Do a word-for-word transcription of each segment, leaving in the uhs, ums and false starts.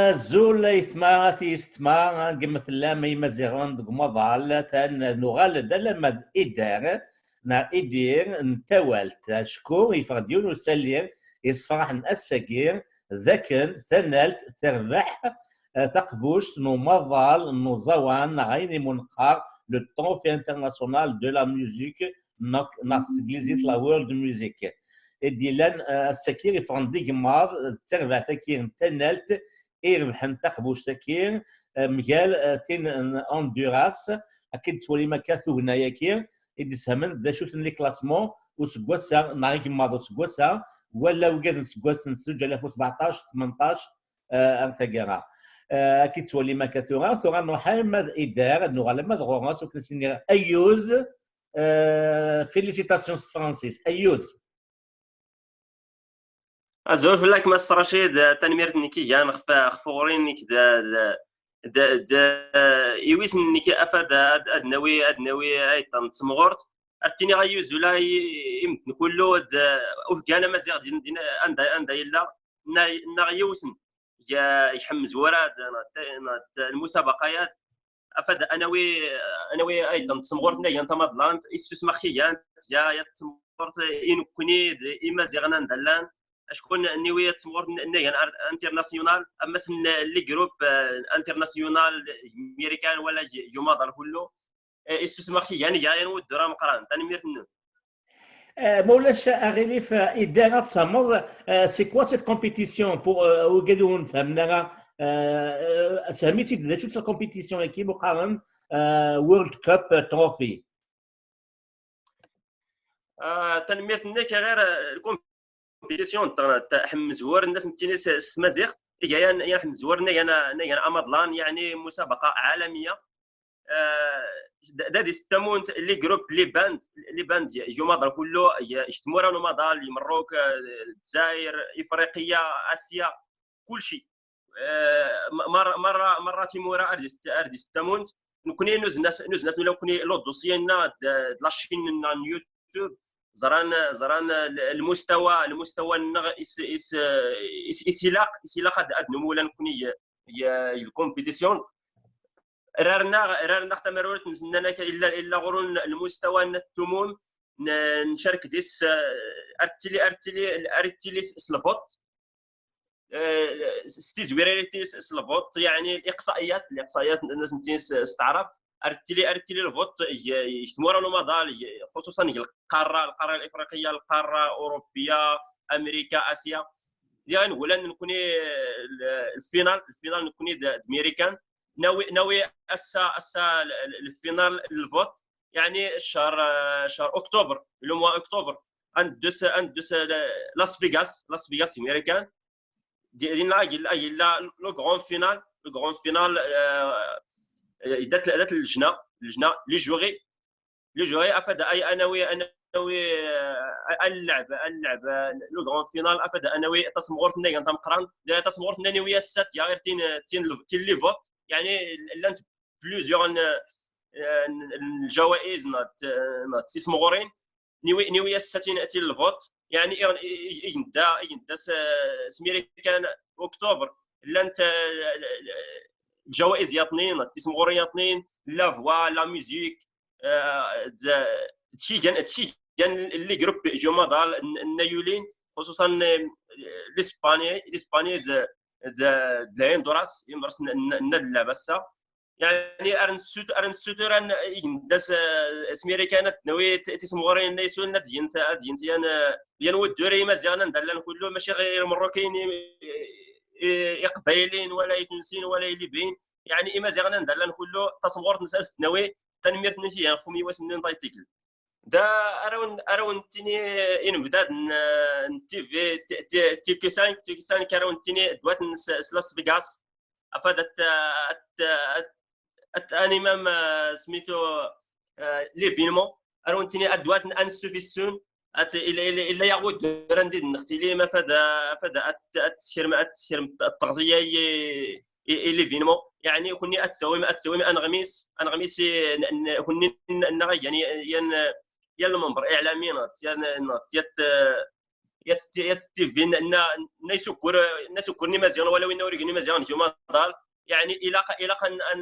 Azul aytma, a tiyessetma, anegma tellam ay Imaziɣen deg umaḍal, atan nuɣal-d alamma d Ider, neɣ Idir n Tawalt. Acku yeffeɣ-d yiwen usalli yessefraḥen ass-agi, d akken tanalt terbeḥ, eh, taqbuct n umaḍal n uẓawan, neɣ ayen i mu-neqqar le Trophée International de la Musique, neɣ, neɣ s teglizit la World Music. I d-yellan, eh, ass-agi yeffɣen d igemmaḍ, d terbaɛt-agi n tanalt i irebḥen taqbuct-agi, eh, mgal, eh, tin n Honduras. Akken d-tettwalim akka tugna-agi, i d-isefhamen d acu-ten les classements useggas-a, neɣ igemmaḍ useggas-a, wala wigad n useggas n zuǧ alaf u sbeɛṭac, tmenṭac, eh, am taggara. Eh, akken d-tettwalim akka tura, tura nruḥ arma d Ider, ad nuɣal arma d ɣur-s, akken s-iniɣ ayyuz, eh, félicitations s tefransist, ayyuz. Azul fell-ak, Mass Racid, tanemmirt-nnek igan ɣef, ɣef uɣuri-nnek d, d, d, d, iwisen-nnek afad ad, ad nawi, ad nawi ayṭan n tsemɣurt. Ad tiniɣ ayyuz ula i, i medden kullu, d, ufgan amaziɣ din, din, anda, anda yella, nna-, nnaɣ yiwsen, ya, iḥemmez warad, n, n, n, lmusabaqa-yad, afad anawi, anawi aydan tsemɣurt nnagan tamaḍlant, issusem axigan, ya, ya tsemɣurt i nekkni d imaziɣen anda llan, acku n-, niwi tsemɣurt n-, nnagan ar-, international, ammas n les groupes, eh, international, américain wala j-, jumaḍ ar kullu, eh, issusem axigan, ya, yan wuddur ameqqran. Tanemmirt-nwen. Euh, ma ulac aɣilif, euh, Ider, ad tfehmeḍ, euh, c'est quoi cette compétition pour, euh, wigad ur nefhamen ara, euh, euh, shem-itt-id d acu-tt la compétition-agi i qqaren, euh, World Cup, euh, Trophy. Ah, tanemmirt-nnek, ɣer, euh, la compétition n, n, ḥemmez war nnas nettini s, s tmaziɣt, iga yan, yan ḥemmez war nnagan, nnagan amaḍlan, yeɛni musabaqa ɛalamiya. آه، د-، دادي ستامونت لي جروب، لي باند، لي باند ي-، يوماضر كله، ي-، يجتمورا نوماضر، المروك، آه، الجزائر، إفريقيا، آسيا، كل شيء. آه، م-، مرة، مرة، مرة تيمورا أردي ست-، أردي ستامونت، نكوني نوز ناس، نوز ناس ولا كوني لو دوسيي نا د-، د لاشين نا يوتيوب، زران، زران ال-، المستوى، المستوى النغ-، إس-، إس-، إس-، إسيلاق، إسيلاق هاد، هاد نمولا نكوني ي-، ي-، الكومبيتيسيون. Rarnaɣ, rarnaɣ tamarut, nsennanak illa, illa ɣur-n lmustawa n ttumum, n-, ncerk deg-s, eh, ar tili, ar tili, ar tili s, s lvuṭ, eh, s, s tizwiririt-is s lvuṭ, yeɛni liqṣaiyat, liqṣaiyat n, n, s, s taɛrabt, ar tili, ar tili lvuṭ, g, g tmura n umaḍal, g, xuṣuṣan g lqara, lqara lifriqiya, lqara urubiya, Amerika, Asya. Diɣ, ineggura nekkni, eh, l-, lfinal, lfinal nekkni d, d Mirikan, nawi, nawi ass-a, ass-a l-, l-, lfinal, lvuṭ, yeɛni ccher, eh, ccher octobre, le mois octobre, ad neddu s, ad neddu s, eh, Las Vegas, Las Vegas, Mirikan. Di-, dinna i yella, i yella le grand final, le grand final, eh, eh, dat, dat lejna, lejna, les jurys, les jurys, afad ay anawi, anawi, eh, a, a nlɛeb, a nlɛeb, eh, le grand final, afad anawi tasemɣurt nnagan tameqqrant, d tasemɣurt nnagan wi ass-a, ya, tin, tin, tin les votes, yeɛni llant plusieurs n, n, n lǧawaiz n, n, n tisemɣurin, niwi, niwi ass-a tin, tin lvuṭ, yeɛni i, i, i, i yenda, i yenda s, s Mirikan octobre, llant, eh, lǧawaiz yaṭnin, tisemɣurin yaṭnin, la voix, la musique, eh, d, d cigan, d cigan les groupes jumaḍal n, n yulin, xuṣuṣan, eh, l'Espagne, l'Espagne d, d, d Honduras, imres n, n, n ad nlɛeb ass-a. Yeɛni ar nessut-, ar nessutur ad n-, i yemda s, s Mirikan ad d-nawi t-, tisemɣurin-nni yeswen ad d-gent, ad d-gent yan, yan wuddur i Imaziɣen anda llan kullu, mačči ɣer Imerrukiyen, i, i, Iqbayliyen, wala Itunsiyen, wala Ilibiyen. Yeɛni Imaziɣen anda llan kullu, tasemɣurt-nsen ad s-d-nawi, tanemmirt-nni ɣef umiwas-nni n Taytikl. Da ara wen-, ara wen-tini inebdad n, n T V, T-, T-, T Q cinq, T Q cinq ara wen-tini ddwa-ten s, s Las Vegas, afad at, at, at, at animam, eh, smitu, eh, l'événement, ara wen-tini ad ddwa-ten ansuf issun, at, illa, illa, illa yaɣ uddur anda i d-nextili, ma afad, afad at, at teskrem, at teskrem tɣziya i, i, i l'événement. Yeɛni, kunni ad tawim, ad tawim aneɣmis, aneɣmis i, n, n, kunni n, nneɣ i, yeɛni, yan, yan lemember iɛlami, neɣ yan, neɣ yat, yat t-, yat T V n, n, n isukur, n isukur n Imaziɣen, wala win ur yegin Imaziɣen deg umaḍal. Yeɛni, ilaq, ilaq an, an,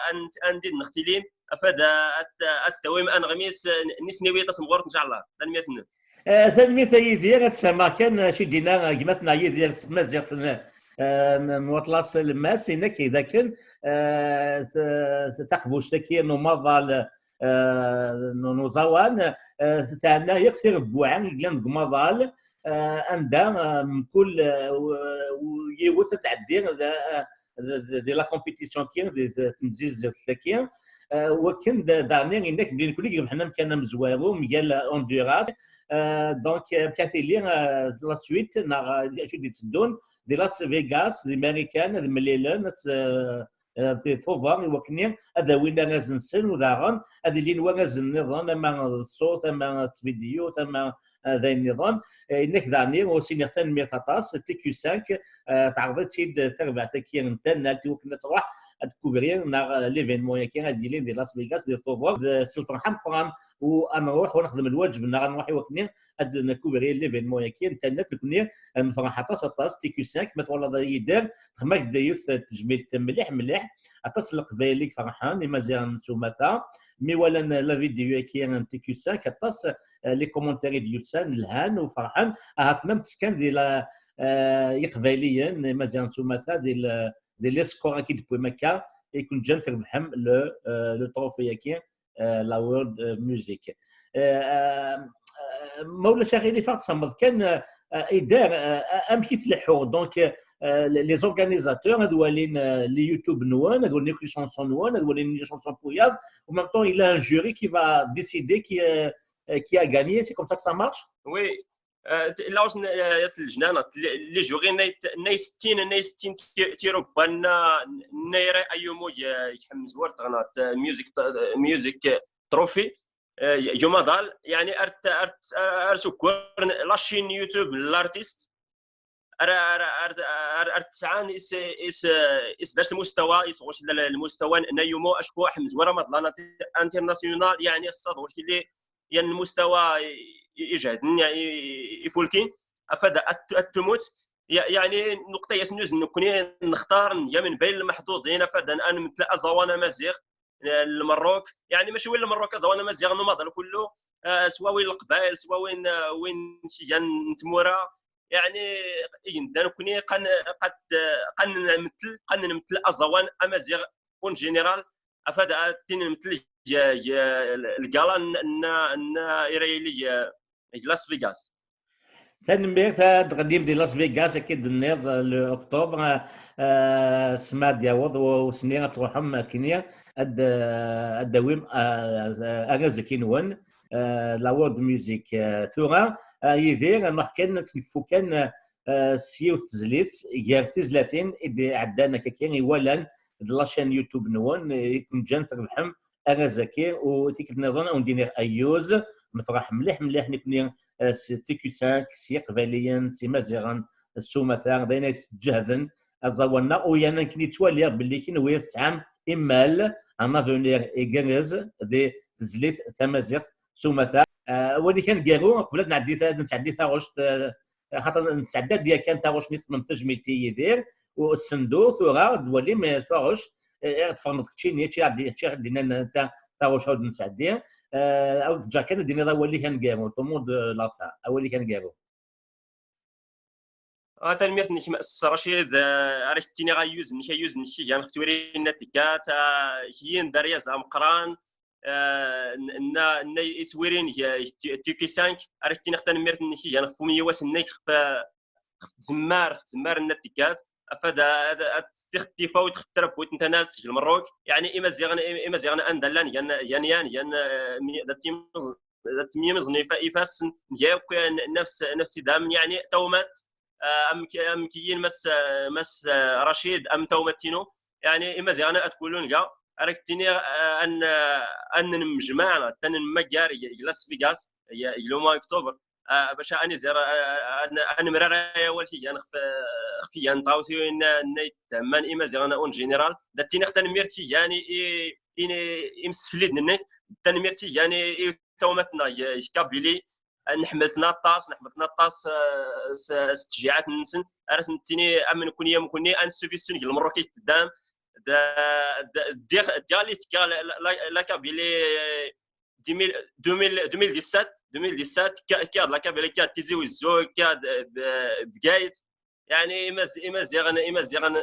an, an d-id-nextilim, afad ad, ad tawim aneɣmis n, n isniwiyat tasemɣurt, ncallah. Tanemmirt-nwen. Eh, tanemmirt a Yidir, ad sehmeɣ kan, eh, acu d-yenna, eh, gma-tneɣ Yidir s tmaziɣt n, eh, n, n waṭlas Lemmas, inek d akken, eh, t-, t-, taqbuct-agi n umaḍal, eh, n, n uẓawan, eh, teɛna yakk tirebbuɛ i yellan deg umaḍal, eh, anda, eh, mkul, eh, w-, w-, yiwet ad tɛeddi d, eh, d, d, di la compétition-agi, di, di temzizzelt-agi, eh, wakken d-, daɣen inek belli nekni i irebḥen amkan amezwaru mgal Honduras. Eh, donc, eh, amek ad tili, eh, la suite, neɣ, eh, acu i d-itteddun di Las Vegas, di Marikan, ad mlilen, ad s-, eh, eh, di Tubeṛ, i wakken ad awin arraz-nsen, u daɣen ad ilin warrazen nniḍen, ama d ṣṣut, ama d tvidyut, ama, eh, d ayen nniḍen. Eh, inek daɣen, ur s-iniɣ tanemmirt aṭas, T Q cinq, eh, teɛreḍ-itt-id terbaɛt-agi n tannalt i wakken ad truḥ ad tkuvri, neɣ, eh, l'événement-agi ad yilin di Las Vegas, di Tubeṛ. D, s lferḥ ameqqran, u ad nruḥ, u ad nexdem lwaǧeb-nneɣ, ad nruḥ i wakken ad nkuvri l'événement-agi n tannalt. Nekni, eh, nefreḥ aṭas, aṭas, T Q cinq, ma twalaḍ a Yidir, texma-k-d yiwet n tejmilt mliḥ, mliḥ, aṭas n Leqbayel i iferḥen, Imaziɣen s umata, mi walan la vidéo-agi n T Q cinq, aṭas, eh, les commentaires i d-yusan, lhan u ferḥen, ahat ma mttekkan di la, eh, Iqbayliyen, Imaziɣen s umata, di le, di les scores-agi d-tewwim akka, i ken-ǧǧan trebḥem le, eh, le trophée-agi, eh, la World, eh, Music. Eh, eh, ma ulac aɣilif, ad ɣ-d-tsemmeḍ kan, eh, eh, Ider, eh, amek i tleḥḥuḍ? Donc, eh, les organisateurs ad walin, eh, les YouTube-nwen, ad walin akk les chansons-nwen, ad walin les chansons n wiyaḍ. En même temps, il y a un jury qui va décider qui, euh, euh, qui a gagné. C'est comme ça que ça marche? Oui. Euh, t-, là, euh, les, les jurys, n ay settin, n ay settin ti-, tirubba n, n Nayra Ayumu, euh, iḥemmez war teɣnat, euh, music, euh, music, euh, trophy, euh, yu maḍal, yeɛni, ar t-, ar t-, ar sukkren la chaîne YouTube n l'artiste, ar, ar, ar, ar, ar tesɛan is, is, is dac lmustawa, is ɣuc l-, lmustawa n Ayumu, acku ḥemmez war amaḍal international, yeɛni, xṣṣa d ɣuc li yan lmustawa i, i, ijehden, yeɛni, i, ifulkin, afad ad, ad tmut, ye-, yeɛni, nuqṭa yas nuz nekni nextar, nga min bayn lmeḥḍuḍin, afad ad, ad nmettel aẓawan amaziɣ, eh, Lmerruk, yeɛni, mačči win Lmerruk, aẓawan amaziɣ n umaḍal kullu, eh, swa win Leqbayel, swa win, eh, win cigan n tmura, yeɛni, igendan nekni qan, qad, qan nmettel, qan nmettel aẓawan amaziɣ en général, afad ad tin nmettel g, g, lgala n, n, n, ira yili g, g Las Vegas. Tanemmirt, ad d-ɣennim di Las Vegas, akka i d-tenniḍ, le octobre, eh, ssma ad d-yaweḍ u-, usni ad truḥem akkenni, ad, eh, ad d-tawim, eh, arraz-agi-nwen, eh, la world music, eh, tura, eh, Yidir, nruḥ kan, ad tt-nekfu kan, eh, s yiwet tezlit, gar tizlatin i d-iɛeddan akka i walan d la chaîne YouTube-nwen, eh, i ken-ǧǧan trebḥem arraz-agi, u tikkelt nniḍen, ad wen-d-iniɣ ayyuz, nefreḥ mliḥ, mliḥ, nekni, eh, s T Q cinq, s Yiqbayliyen, s Imaziɣen, s umata, d ayen ay tettǧehden aẓawan-nneɣ, u yerna nekni ttwaliɣ belli kenwi tesɛam imal, un avenir igerrez di tezlit tamaziɣt s umata. Eh, awal-ik aneggaru, qbel ad nɛeddi ta-, ad nesɛeddi taɣect, eh, axaṭer nesɛedda-d yakan taɣect-nni, temmem tajmilt i Yidir, u ssendu tura d-walim, eh, taɣect, eh, i ɣ-d-tferneḍ keččini, kečči i ɣ-d-, kečči i ɣ-d-innan ta-, taɣect ad nesɛeddi. Eh, ad ǧǧeɣ kan ad d-tiniḍ awal-ik aneggaru, ton mot de la fin, awal-ik aneggaru. Ah, tanemmirt-nnek, Mass Racid. Eh, ara k-ttiniɣ ayyuz-nnek, ayyuz-nnek, gan ɣef twirin n tikat, ah, kiyin d aryaz ameqqran, eh, n, n, n iswirin g, g T Q cinq, ara k-ttiniɣ tanemmirt-nnek, gan ɣef umiwas-nnek, ɣef, ɣef tzemmar, ɣef tzemmar n tikat, afad ad, ad, ad tessiɣ tifawt ɣef tṛabbit n tanalt seg Lmerruk, yeɛni Imaziɣen, Imaziɣen anda llan, gan, gan yan, gan, eh, mi-, d at imẓ-, d at myimẓen ifa-, ifassen, nga akk n-, nefs, nefs idam, yeɛni tawmat, eh, am k-, am kiyin Mass, eh, Mass, eh, Racid, am tawmat-inu, yeɛni Imaziɣen ad kulun nga, ara k-ttiniɣ, eh, an, eh, an nemjmaɛ, ad nemmager g, g Las Vegas, g, g le mois octobre, eh, bac ad niẓer, eh, ad, ad nemrar awal kigan ɣef, ɣef kigan n tɣawsiwin n, n ay ttehman Imaziɣen en général. Da ttiniɣ tanemmirt kigan i, i, i, imsefliden-nnek, tanemmirt kigan i, i tawmat-nneɣ g, g Kabili, Nḥemmel-ten aṭas, nḥemmel-ten aṭas, eh, s, s tjeɛɛat-nsen. Ar asen-nettini, am nekkni, am nekkni, ad nessufissu neg Lmerruk i teddam. Da, da, diɣ, diɣ li tekka la, la, la, la Kabylie, deux mille, deux mille, deux mille dix-sept, deux mille dix-sept, ka, ka la Kabylie, ka Tizi Wezzu, ka, eh, Bgayet. Yeɛni imaz-, imaziɣen, imaziɣen,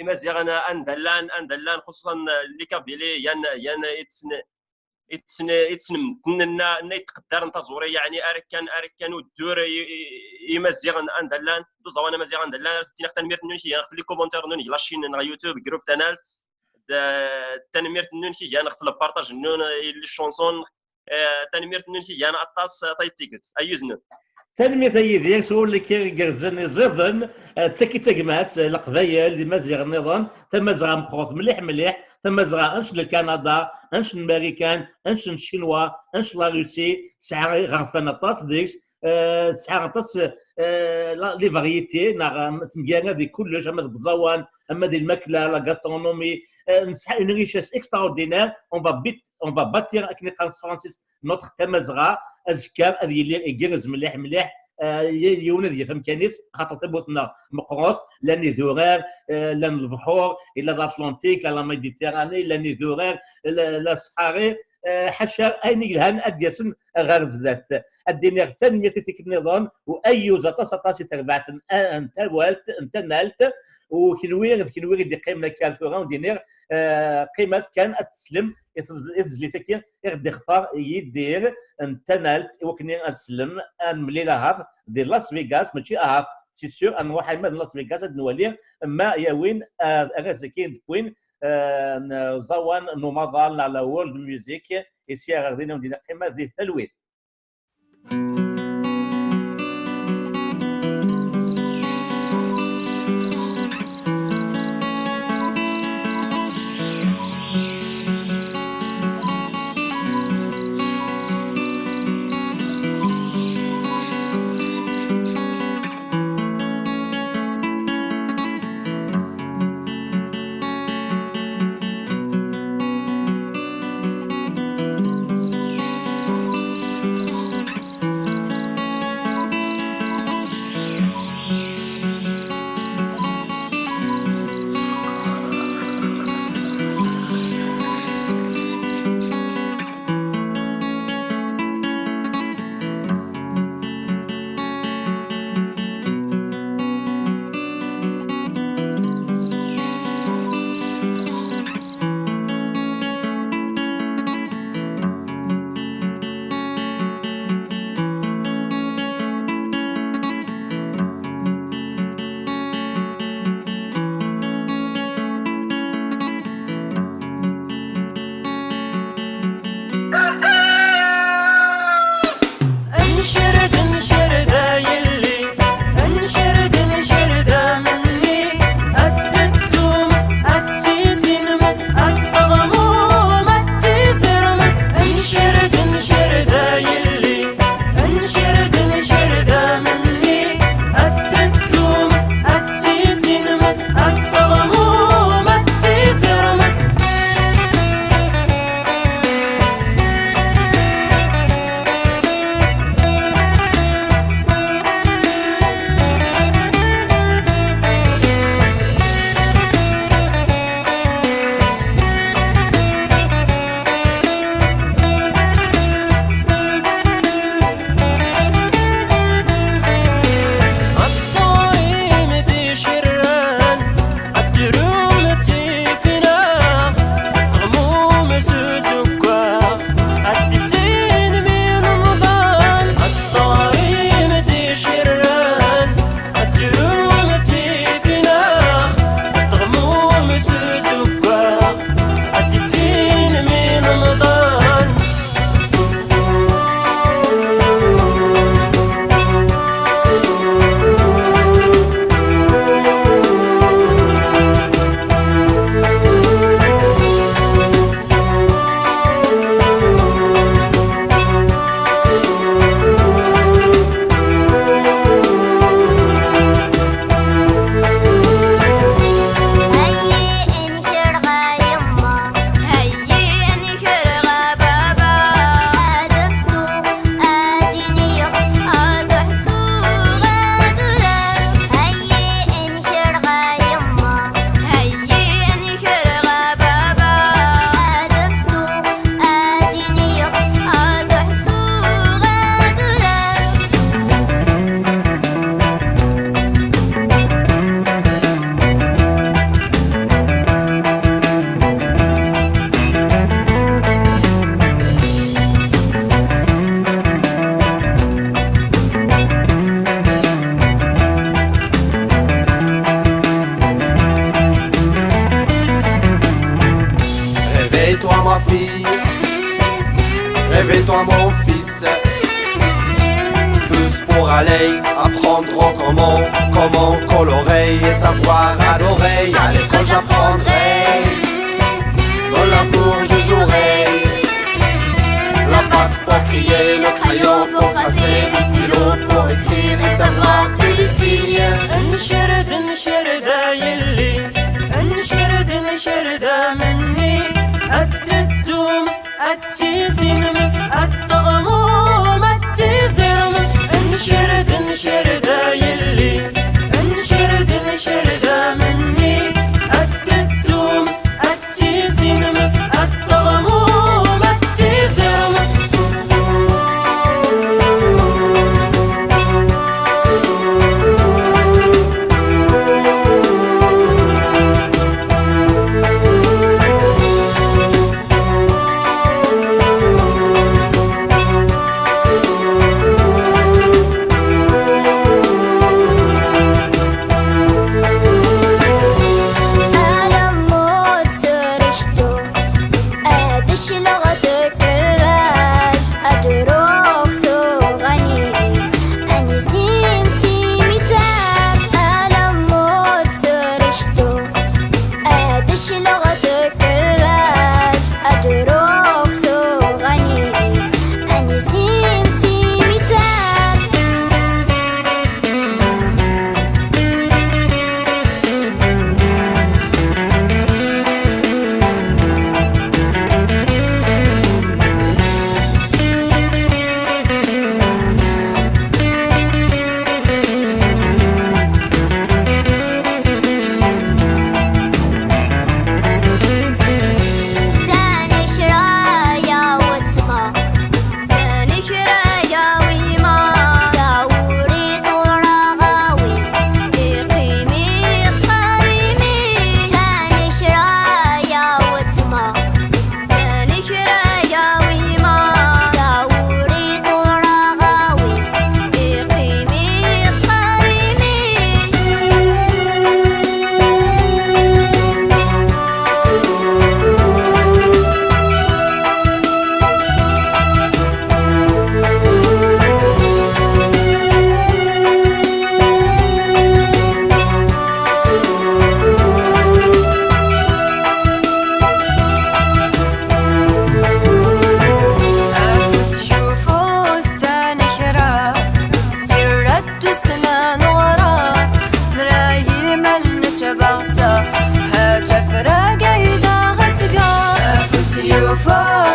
imaziɣen anda llan, anda llan, xuṣṣan, eh, li Kabylie, yan, yan, itsen-, itsen-, itsen-, nna, nna yetqeddaren taẓuri, yeɛni ara kan, ara kan uddur i, i, i, imaziɣen anda llan, d uẓawan amaziɣ anda llan, ara s-ttiniɣ tanemmirt-nwen i yan ɣef les commentaires-nwen, deg la chaîne neɣ YouTube, groupe Tanalt, d, tanemmirt-nwen i yan ɣef le partage-nwen, i les chansons, eh, tanemmirt-nwen i yan aṭas, eh, tayeḍ tikkelt. Ayyuz-nwen. Tanemmirt a Yidir, s wul-ik igerrzen iẓiḍen, eh, d taki tagmat, eh, Leqbayel, d Imaziɣen nniḍen, Tamazɣa meqqret mliḥ mliḥ, Tamazɣa anc n Lkanada, anc n Marikan, anc n Ccinwa, anc n la Russie, tesɛa iɣerfan aṭas deg-s, eh, tesɛa aṭas, eh, la, les variétés, neɣ, eh, temgarad di kullec, ama deg uẓawan, ama di lmakla, la gastronomie, eh, nesɛa une richesse extraordinaire, on va bit-, on va bâtir, akken i qqaren s tefransist, notre Tamazɣa, azekka ad yili igerrez mliḥ mliḥ, eh, yal yiwen ad yaf amkan-is, xaṭer tamurt-nneɣ meqqret, llan idurar, eh, llan lebḥur, illa l'Atlantique, la, la Méditerranée, llan idurar, la, la Sahara, eh, ḥaca ayen i yelhan ad d-yasen ɣer zdat. Ad d-iniɣ tanemmirt i tikkelt nniḍen, u ayyuz aṭas aṭas i terbaɛt n, n tawalt, n Tanalt, u kenwi, d kenwi i d-iqqimen akka ar tura, u d-iniɣ, eh, qqimet kan ad teslem i tez-, i tezlit-agi i ɣ-d-ixtar Yidir n Tanalt, i wakken ad teslem, ad nemlil ahat di Las Vegas, mačči ahat, c'est sûr, ad nruḥ alma d Las Vegas ad nwali ma yawin, eh, arraz-agi d win, eh, n uẓawan n umaḍal neɣ la world music, i sya ɣer din, ad wen-d-iniɣ qqimet di talwit. Mon fils, tous pour aller apprendre comment, comment colorer et savoir adorer. À l'école j'apprendrai, dans la cour je jouerai. La pâte pour crier, le crayon pour tracer, le stylo pour écrire et savoir que les signes. Ncerred, ncerred a yelli, ncerred, ncerred a menni, ad teddum, ad tissinem, ad teɣmum, ad tizirem. Ncerred, ncerred a yelli, ncerred, ncerred a menni, ad teddum, ad tissinem, ad teɣmum, ad tizirem. Alamma d srejtu, ad cleɣ s ukerrac, ad ruɣ s uɣanim, anzi n timitar. Alamma d srejtu, ad cleɣ s ukerrac, ad ruɣ s uɣanim, anzi n timitar. Tanecra ya wetma, tanecra ya wima, dawri tura ɣawi, iqimi qarimi. Tanecra ya wetma, tanecra ya wima, dawri tura ɣawi, iqimi qarimi. Afus yufus tanecra, s tirra d tussna neɣra, nra yiman nettabaɣ sa, ha tafraga i d aɣ-tga. Afus yufus